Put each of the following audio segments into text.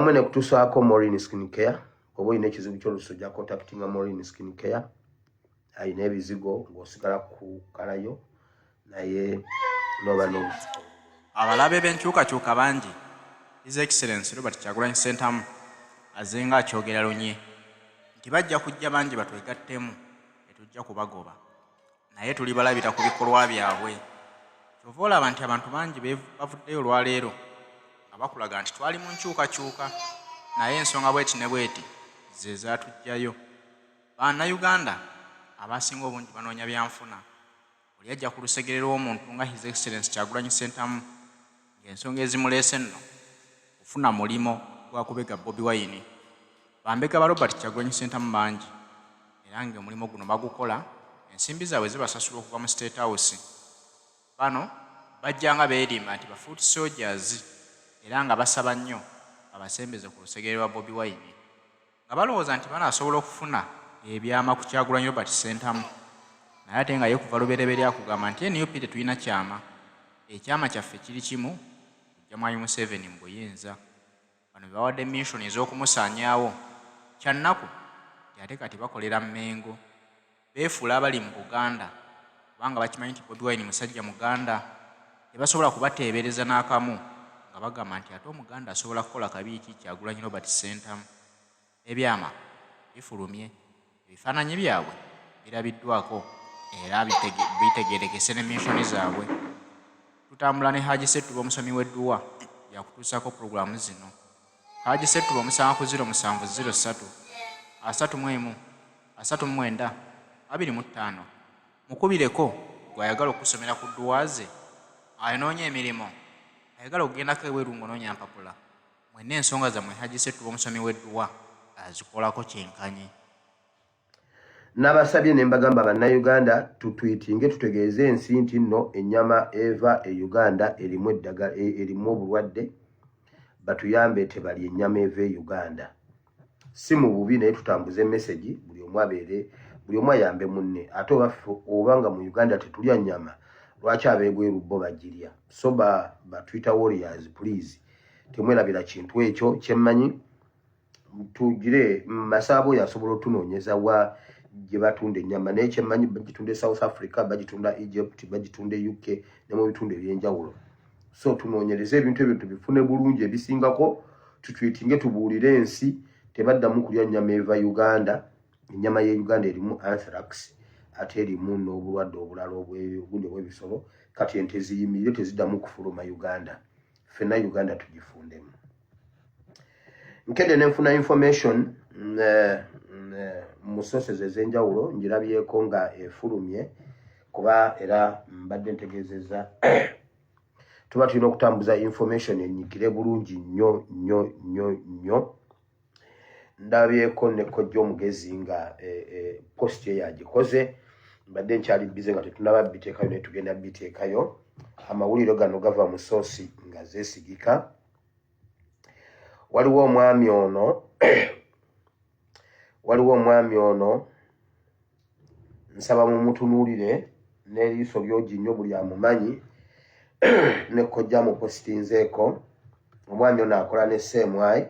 Wamu ne kutusaako Maureen Skin Care. Oba olina ekizibu ky'olususu, ojja contactinga Maureen Skin Care. Alina ebizigo ng'osigala ku kalayo naye noba n'olususu. Abalabe b'enkyukakyuka bangi. His Excellency Robert Kyagulanyi Ssentamu azenga akyogera lunye nti bajja kujja bangi batwegattemu, tetujja kubagoba, naye tulibalabira ku bikolwa byabwe. Kyova olaba nti abantu bangi bavuddeyo olwaleero nga bakulaga nti twali mu nkyukakyuka, naye ensonga bweti ne bweti ze zaatuggyayo. Bannayuganda abasinga obungi banoonya byanfuna. Oli ajja ku lusegere lw'omuntu nga His Excellency Kyagulanyi Ssentamu ng'ensonga ezimuleese nno kufuna mulimo gwa kubega Bobi Wine. Bambega ba Robert Kyagulanyi Ssentamu bangi era ng'omulimu guno bagukola, ensimbi zaabwe zibasasula okuva mu State House. Bano bajja nga beerimba nti ba foot soldiers era nga basaba nnyo babasembeze ku lusegere lwa Bobi Wine nga balowooza nti banaasobola okufuna ebyama ku Kyagulanyi Robert Ssentamu, naye ate nga ye kuva lubereberye akugamba nti NUP tetulina kyama, ekyama kyaffe kiri kimu, kujja Mwami Museveni mu buyinza. Bano be bawadde mission ez'okumusaanyaawo. Kya nnaku nti ate kati bakolera Mmengo, beefuula abali mu Buganda kubanga bakimanyi nti Bobi Wine musajja Muganda, tebasobola kubateebereza n'akamu nga bagamba nti ate Omuganda asobola kukola kabi ki Kyagulanyi Robert Ssentamu. Ebyama bifulumye, ebifaananyi byabwe birabiddwako era bitegeerekese ne missioni zaabwe. Tutambula ne Haji Ssettuba omusomi w'edduwa yakutuusaako pulogulaamu zino. Haji Ssettuba omusanga ku 0703 31 39 25. Mukubireko gwe ayagala okukusomera ku dduwa ze, anoonya emirimu, ayagala okugendako ebweru ng'onoonya mpapula. Mwenna ensonga zammwe Hajji Ssettuba omusomi w'edduwa azikolako kyenkanyi. Nabasabye ne mbagamba, Bannayuganda, tutwitinge tutegeeze ensi nti nno ennyama eva e Uganda erimu eddagala, erimu obulwadde, batuyambe tebalya ennyama eva e Uganda. Si mu bubi, naye tutambuze message, buli omu abeere, buli omu ayambe munne. Ate oba oba nga mu Uganda tetulya nnyama, lwaki ab'ebweru bo bagirya? So ba Twitter warriors, please, temwerabira kintu ekyo. Kyemmanyi tugire Masaaba oyo asobola otunoonyeza wa gye batunda ennyama, naye kyemmanyi bagitunda e South Africa, bagitunda Egypt, bagitunda e UK ne mu bitundu ebyenjawulo. So tunoonyereze ebintu ebyo tubifune bulungi. Ebisingako tutwitinge tubuulire ensi tebaddamu kulya nnyama eva Uganda. Ennyama ye Uganda erimu anthrax, ate erimu n'obulwadde obulala obundi obw'ebisolo. Kati ente ziyimirire, teziddamu kufuluma Uganda. Ffenna Uganda tugifundemu. Nkedde nenfuna information mu sources ez'enjawulo, ngirabyeko nga efulumye, kuba era mbadde ntegeezezza tuba tulina okutambuza information enyigire bulungi nnyo nnyo nnyo nnyo. Ndabyeko ne Kojja Omugezi nga post eyo agikoze. Mbadde nkyali busy nga tetunaba biteekayo, naye tugenda biteekayo. Amawulire gano gava mu source nga zeesigika. Waliwo omwami ono, nsaba mumutunuulire n'eriiso lyogi nnyo, buli amumanyi ne Kojja mupositinzeeko. Omwami ono akola ne CMI.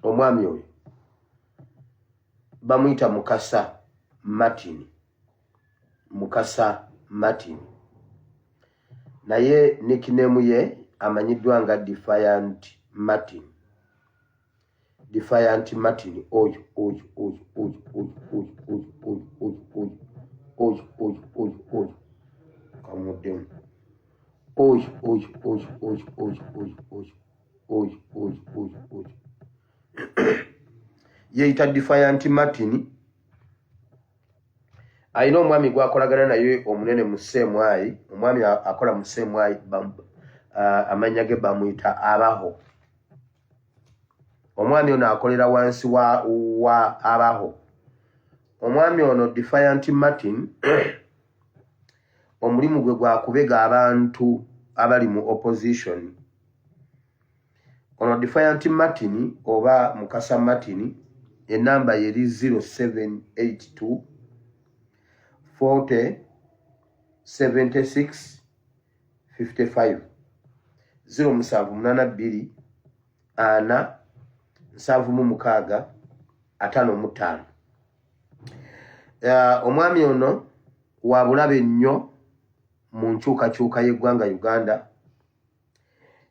Omwami oyo bamuyita Mukasa Martin, Mukasa Martin, naye nickname ye amanyiddwa nga Defiant Martin. Defiant Martin oyo, oyo, oyo, oyo, oyo, oyo, oyo, oyo, oyo, oyo, oyo, oyo, oyo, oyo kamuddemu, oyo, oyo, oyo, oyo, oyo, oyo, oyo, oyo, oyo, oyo, oyo yeeyita Defiant Martin. Alina omwami gwakolagana naye omunene mu CMI. Omwami akola mu CMI, amannya ge bamuyita Abaho. Omwami ono akolera wansi wa Abaho. Omwami ono Defiant Martin omulimu gwe gwakubega abantu abali mu opposition. Ono Defiant Martin oba Mukasa Martin, enamba yeri 0782 40 76 55, 0782 4 76 55. Omwami ono wa bulabe nnyo mu nkyukakyuka y'eggwanga Uganda,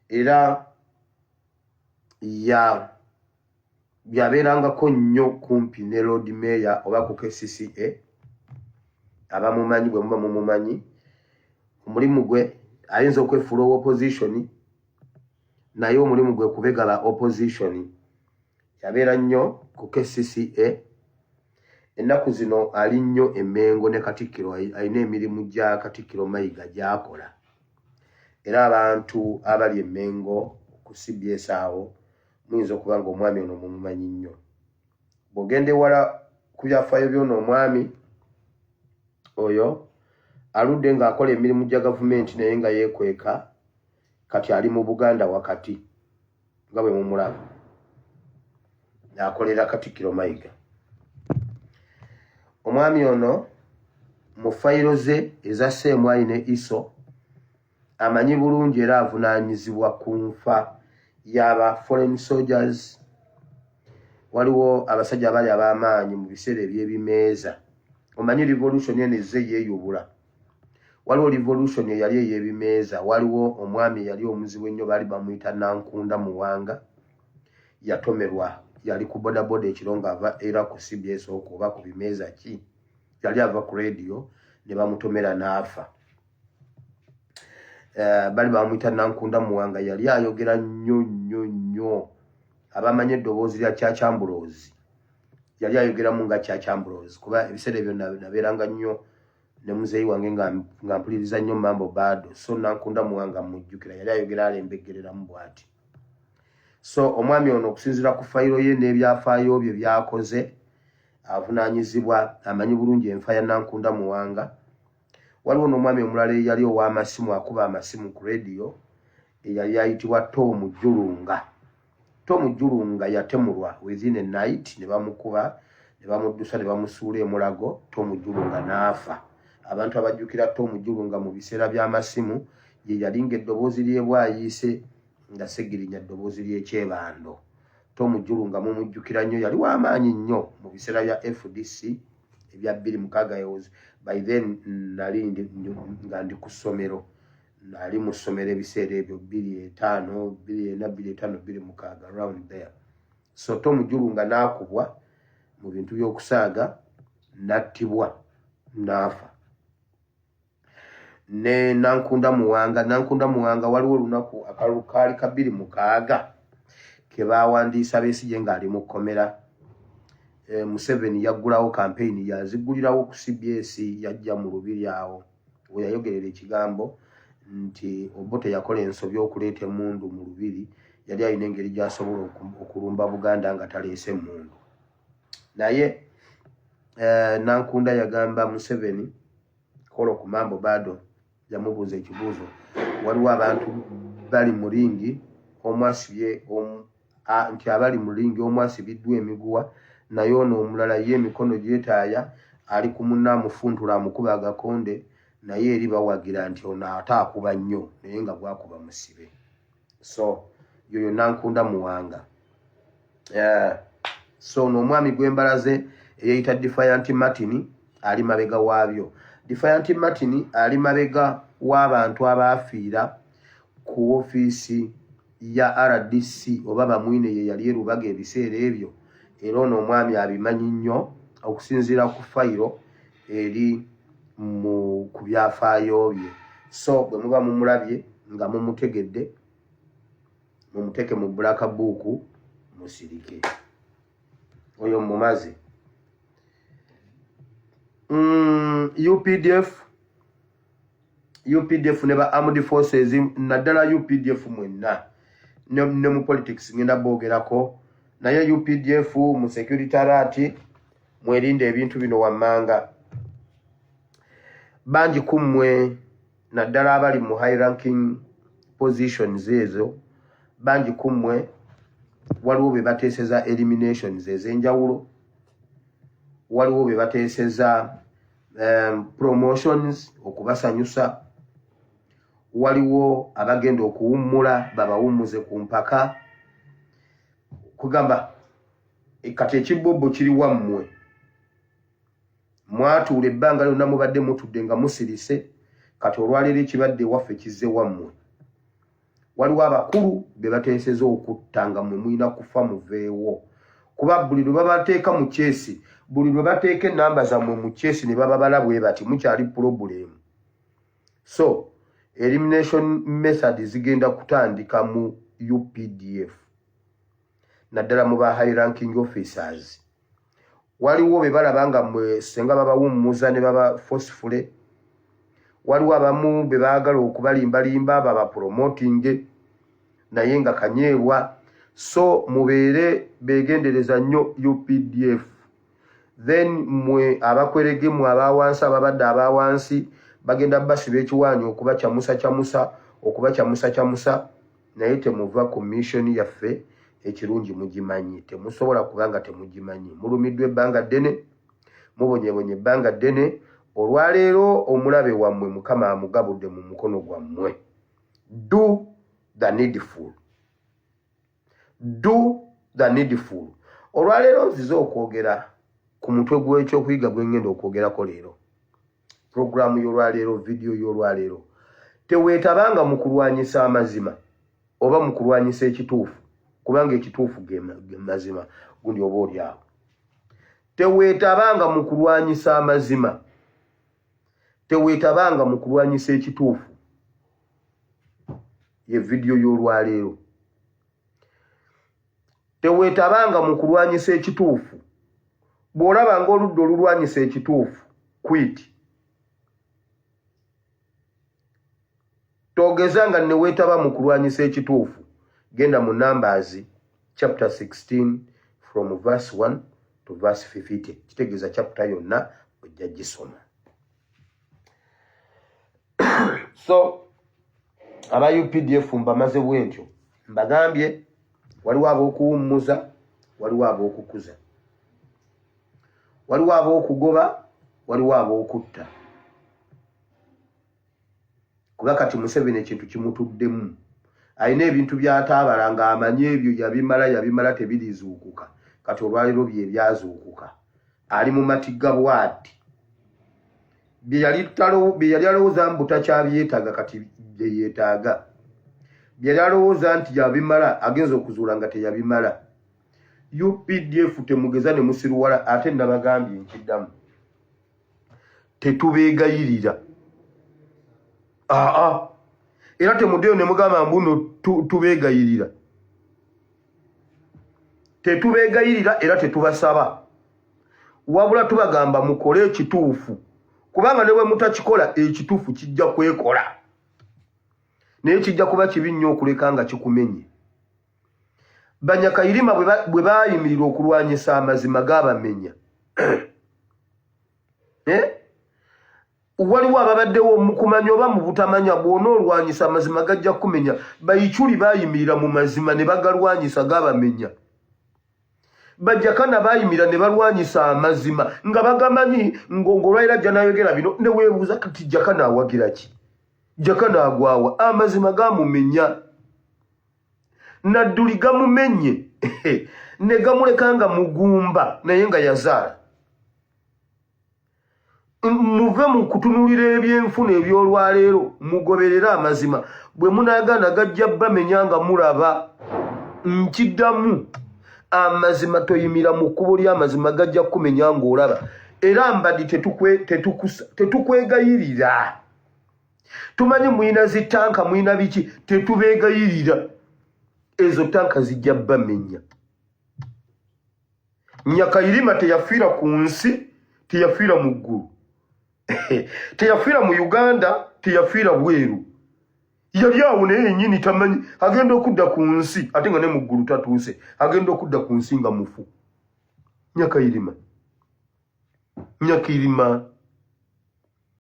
era ya yabeerangako nnyo kumpi ne Lord Mayor oba ku KCCA. Abamumanyi, bwe muba mumumanyi, omulimu gwe ayinza okwefuula owa opposition, naye omulimu gwe kubegala opposition. Yabeera nnyo ku KCCA. Ennaku zino ali nnyo Emmengo ne Katikkiro, alina emirimu gya Katikkiro Mayiga gy'akola. Era abantu abali Emmengo ku CBS awo, muyinza okuba nga omwami ono mumumanyi nnyo. Bw'ogenda ewala ku byafaayo by'ono omwami oyo, aludde ng'akola emirimu gya gavumenti naye nga yeekweka. Kati ali mu Buganda wakati nga bwe mumulaba, akolera Katikkiro Mayiga. Omwami ono mu fayiro ze eza CMI ne ISO amanyi bulungi era avunaanyizibwa ku nfa y'aba foreign soldiers. Waliwo abasajja abali ab'amaanyi mu biseera ebyebimeeza. Omanyi revolution eno ezze yeeyubula. Waliwo revolution eyali ey'ebimeeza. Waliwo omwami eyali omuzibu ennyo, baali bamuyita Nankunda Muwanga. Yatomerwa, yali ku bodaboda ekiro ng'ava era ku CBS okwo oba ku bimeeza ki, yali ava ku radio ne bamutomera n'afa. Bali bamuyita Nankunda Muwanga, yali ayogera nnyo nnyo nnyo. Abamanyi eddoboozi lya Kyakyambulozi, yali ayogeramu nga Kyakyambulozi, kuba ebiseera ebyo nabeeranga nnyo ne muzeeyi wange nga mpuliriza nnyo Mambo Bado. So Nankunda Muwanga mujjukira, yali ayogera alembeggereramu bw'ati. So omwami ono, okusinziira ku fayiro ye n'ebyafaayo bye byakoze, avunaanyizibwa, amanyi bulungi enfa ya Nankunda Muwanga. Waliwo n'omwami omulala eyali ow'amasimu, akuba amasimu ku rediyo, eyali ayitibwa Tom Julunga. Tom Julunga yatemulwa within a night, ne bamukuba ne bamuddusa ne bamusuula emulago, Tom Julunga n'afa. Abantu abajjukira Tom Julunga mu biseera by'amasimu, ye yali ng'eddoboozi ly'ebwayiise nga Segirinya ddoboozi ly'ekyebando. Tom Julunga mumujjukira nnyo, yali w'amaanyi nnyo mu biseera bya FDC ebya 2006. By then nali nga ndi ku ssomero, nali mu ssomero ebiseera ebyo, 2005, 2004, 2005, 2006, around there. So Tom Julunga n'akubwa mu bintu by'okusaaga, n'attibwa, n'afa. Ne Nankunda Muwanga, Nankunda Muwanga, waliwo olunaku akalulu kaali ka 2006 ke baawandiisa Besigye ng'ali mu kkomera. Museveni yaggulawo kampeyini, yazigulirawo ku CBS, yajja mu lubiri awo we yayogerera ekigambo nti Obote yakola ensobi okuleeta emmundu mu lubiri, yali alina engeri gy'asobola okulumba Buganda nga taleese emmundu. Naye Nankunda yagamba Museveni kola ku Mambo Bado, yamubuuza ekibuuzo: waliwo abantu bali mu ringi, omu asibye nti abali mu ringi omu asibiddwa emiguwa, naye ono omulala ye emikono gyetaaya, ali ku munne amufuntula, amukuba agakonde, naye eri bawagira nti ono ate akuba nnyo, naye nga gwakuba musibe. So yoyo Nankunda Muwanga. So ono omwami gwembalaze eyeyita Defiant Martin ali mabega waabyo. Defiant Martin ali mabega w'abantu abaafiira ku ofiisi ya RDC oba Bamwine ye yali erubaga ebiseera ebyo. Era ono omwami abimanyi nnyo okusinziira ku fayiro eri mu ku byafaayo bye. So bwe muba mumulabye nga mumutegedde, mumuteeke mu black book, musirike. Oyo mumaze. UPDF, UPDF ne ba armed forces, naddala UPDF mwenna ne mu politics ngenda boogerako, naye UPDF mu security alert, mwerinde ebintu bino wammanga. Bangi ku mmwe, naddala abali mu high ranking positions ezo, bangi ku mmwe waliwo be bateeseza eliminations ez'enjawulo, waliwo be bateeseza. Promotions okubasanyusa, waliwo abagenda okuwummula babawummuze ku mpaka. Kugamba kati ekibobbo kiri wammwe, mwatuula ebbanga lyonna mubadde mutudde nga musirise, kati olwaleero ekibadde ewaffe kizze wammwe. Waliwo abakulu be bateeseza okutta nga mwe mulina kufa muveewo, kuba buli lwe babateeka mu kyesi, buli lwe bateeka enamba zammwe mu kyesi ne bababala bwe bati, mukyali problem. So elimination method zigenda kutandika mu UPDF, naddala mu ba high ranking officers. Waliwo be balaba nga mmwe senga babawummuza ne baba forcefully, waliwo abamu be baagala okubalimbalimba babapromotinge naye nga kanyeebwa. So mubeere beegendereza nnyo UPDF. Then mwe abakwerege, mwe abawansi, ababadde abawansi, bagenda basiba ekiwaanyi okubakyamusa kyamusa, okubakyamusa kyamusa, naye temuva ku mission yaffe. Ekirungi mugimanyi, temusobola kubanga temugimanyi. Mulumiddwa ebbanga ddene, mubonyebonye ebbanga ddene. Olwaleero omulabe wammwe Mukama amugabudde mu mukono gwammwe. Do the needful, do the needful. Olwaleero nzize okwogera ku mutwe gw'ekyokuyiga gwe ngenda okwogerako leero. Puroguramu y'olwaleero, vidiyo y'olwaleero: teweetabanga mu kulwanyisa amazima oba mu kulwanyisa ekituufu, kubanga ekituufu ge mazima gundi oba oli awo. Teweetabanga mu kulwanyisa amazima, teweetabanga mu kulwanyisa ekituufu, ye vidiyo y'olwaleero. Teweetabanga mu kulwanyisa ekituufu. Bw'olaba ng'oludda olulwanyisa ekituufu, quit. Togeza nga neweetaba mu kulwanyisa ekituufu. Genda mu Numbers chapter 16 from verse 1 to verse 50, kitegeeza chapter yonna ojja gisoma. So aba UPDF mbamaze bwe ntyo, mbagambye waliwo ab'okuwummuza, waliwo ab'okukuza, waliwo ab'okugoba, waliwo ab'okutta, kuba kati Museveni ekintu kimutuddemu. Alina ebintu by'ataabala ng'amanyi ebyo yabimala, yabimala, tebirizuukuka. Kati olwaleero bye byazuukuka, ali mu matigga bwati. Bye yali alowooza mbu takyabyetaaga, kati bye yeetaaga. Bye yali alowooza nti yabimala, agenza okuzuula nga teyabimala. UPDF, temugeza ne musiruwala. Ate nabagambye, nkiddamu, tetubeegayirira. Aa, era temuddeyo ne mugamba mbuno tubeegayirira. Tetubeegayirira era tetubasaba, wabula tubagamba mukole ekituufu, kubanga ne bwe mutakikola, ekituufu kijja kwekola, naye kijja kuba kibi nnyo okuleka nga kikumenye. Banyakayirima bwe baayimirira okulwanyisa amazima, gaabamenya. Eh? Waliwo ababaddewo mu kumanya oba mu butamanya, bw'onoolwanyisa amazima gajja kukumenya. Bayikyuli baayimirira mu mazima ne bagalwanyisa, gaabamenya. Bajakana bayimirira ne balwanyisa amazima nga bagamanyi, ng'olwalira ajja nayogera bino ne weebuuza kati Jakana awagira ki, Jakana agwawa. Amazima gamumenya, Nadduli gamumenye ne gamuleka nga mugumba naye nga yazaala. Muve mu kutunulira ebyenfuna eby'olwaleero, mugoberere amazima. Bwe munaagaana, gajja bamenya nga mulaba. Nkiddamu, amazima, toyimira mu kkubo ly'amazima, gajja kukumenya ng'olaba. Era mbadi tetukwegayirira. Tumanyi mulina zitanka, mulina biki, tetubeegayirira. Ezo tanka zijja bamenya. Nyakayirima teyafiira ku nsi, teyafiira mu ggulu, teyafiira mu Uganda, teyafiira bweru, yali awo naye yennyini tamanyi. Agenda okudda ku nsi ate nga ne mu ggulu tatuuse, agenda okudda ku nsi nga mufu. Nyakayirima, Nyakayirima.